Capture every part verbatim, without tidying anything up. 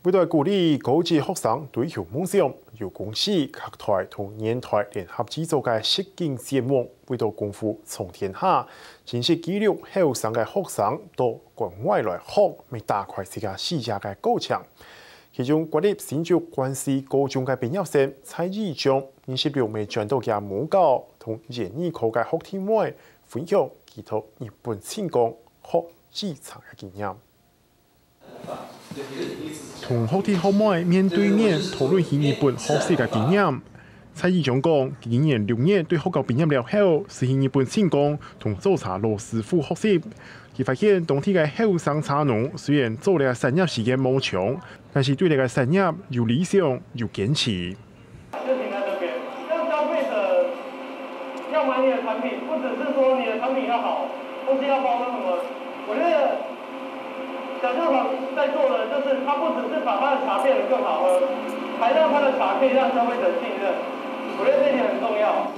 為著鼓勵高職學生追求夢想，有公司、客台同年台聯合製作个實境節目，為著功夫衝天下，真實記錄後生个學生到國外來學，乜打開自家視野个過程。其中，國立新竹關西高中个畢業生蔡以章，二十六歲轉到佢母校，同研二科个學弟妹分享佢到日本成功學製程个經驗。 同學弟學妹面對面討論去日本學習个經驗。蔡以章講，佢今年六月對學校畢業了後，就去日本成功同做茶老師傅學習。佢發現當地个後生茶農雖然做這產業時間無長，但是對這个產業有理想、有堅持。 就停在這邊，讓消費者要買你的產品，不只是說你的產品要好，東西要包裝什麼。我覺得小作坊在做的，就是它不只是把它的茶變得更好喝，還讓它的茶可以讓消費者信任。我覺得這一點很重要。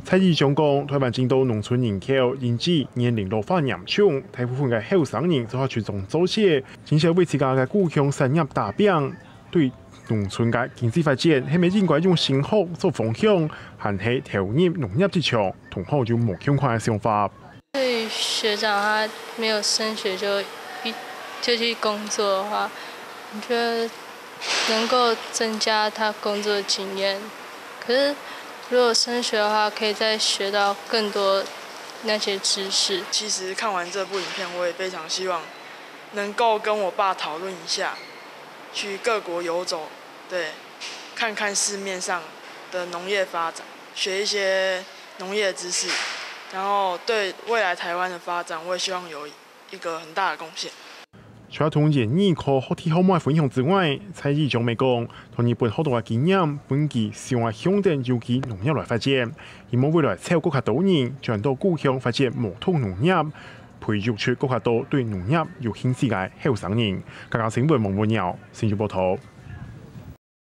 蔡以章講，台灣真多農村人口因為年齡老化嚴重，大部分个後生人做下出莊做事，真少為自家个故鄉產業打拚。 對農村个經濟發展，係毋係應該用升學做方向，還係投入農業職場，同學有無共款个想法。對於學長他沒有升學就一就去工作的話，我覺得能夠增加他工作經驗。可是如果升學的話，可以再學到更多那些知識。其實看完這部影片，我也非常希望能夠跟我爸討論一下，去各國遊走，對，看看市面上的農業發展，學一些農業知識，然後對未來台灣的發展，我也希望有一個很大的貢獻。除了同研二科學弟學妹分享之外，蔡以章乜講，同日本學到个經驗，分佢想愛向等有機農業來發展，希望未來透過較多人轉到故鄉發展無毒農業，培育出更加多對農業有興趣个後生人。剛剛新聞王文耀，新竹報道。